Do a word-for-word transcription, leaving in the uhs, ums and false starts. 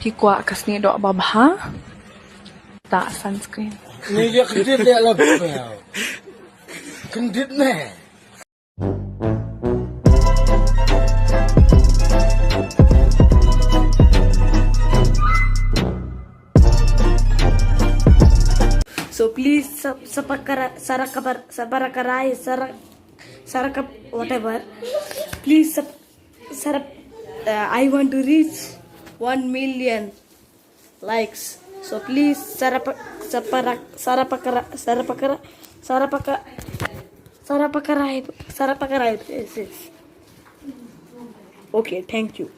Phi kwah ka snieh doh babha, ta sunscreen. Ni dia kendit dia lah bel. Kendit ne. So please sub, subscribe, subscribe, subscribe, subscribe, whatever. Please sub, sub, uh, I want to reach one million likes. So please subscribe, subscribe, subscribe, subscribe, subscribe, subscribe, subscribe. Yes, yes. Okay, thank you.